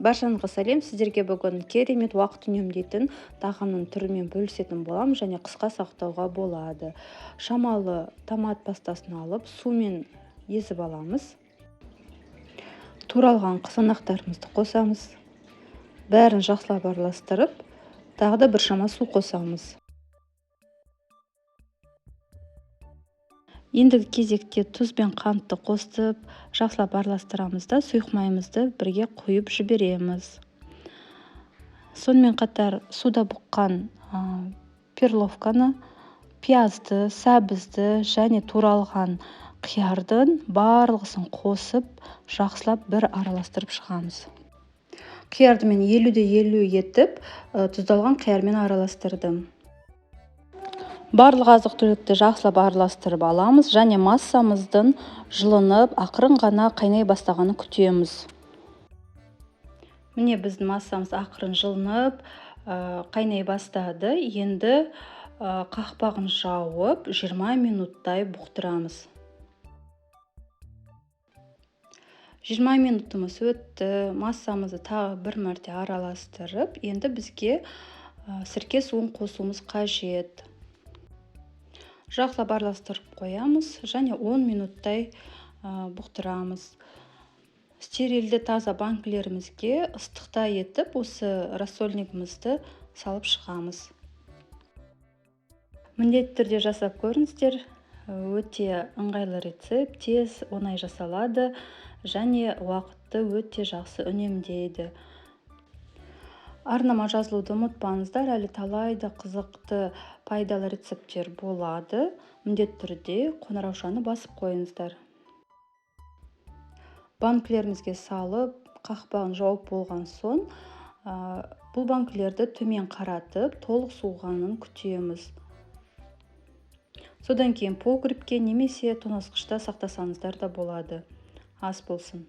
Баршаңызға сәлем. Сіздерге бүгін керемет уақыт үнемдейтін тағамның түрімен бөлісетін боламын және қысқа сақтауға болады. Шамалы томат пастасын алып, сумен езіп аламыз. Туралған қызанақтарымызды қосамыз. Бәрін жақсылап араластырып, тағы да біршама су қосамыз. Ендігі кезекте тұз бен қантты қосып, жақсылап араластырамыз да, сұйық майымызды бірге құйып жібереміз. Сонымен қатар суда бұққан перловканы, пиязды, сәбізді және туралған қиярдың барлығысын қосып, жақсылап бір араластырып шығамыз. Қиярды мен 50-де 50 етіп, тұздалған қиярмен араластырдым. Барлық азық-түлікті жақсылап араластырып аламыз және массамыздың жылынып, ақырын ғана қайнай бастағанын күтеміз. Міне, біздің массамыз ақырын жылынып, қайнай бастады. Енді қақпағын жауып, 20 минуттай бұқтырамыз. 20 минутымыз өтті. Массамызды тағы бір мәрте араластырып, енді бізге сірке суын қосуымыз қажет. Жақсылап араластырып қоямыз және 10 минуттай бұқтырамыз. Стерилді таза банкілерімізге ыстықта етіп осы рассольнигімізді салып шығамыз. Міндетті түрде жасап көріңіздер. Өте ыңғайлы рецепт, тез, оңай жасалады және уақытты өте жақсы үнемдейді. Арнама жазылуды ұмытпаңыздар, әлі талай да қызықты, пайдалы рецепттер болады. Міндетті түрде қоңыраушаны басып қойыңыздар. Банкілерімізге салып, қақпағын жауып болған соң, бұл банкілерді төмен қаратып, толық суығанын күтеміз. Содан кейін погребке немесе тоңазытқышта сақтасаңыздар да болады. Ас болсын.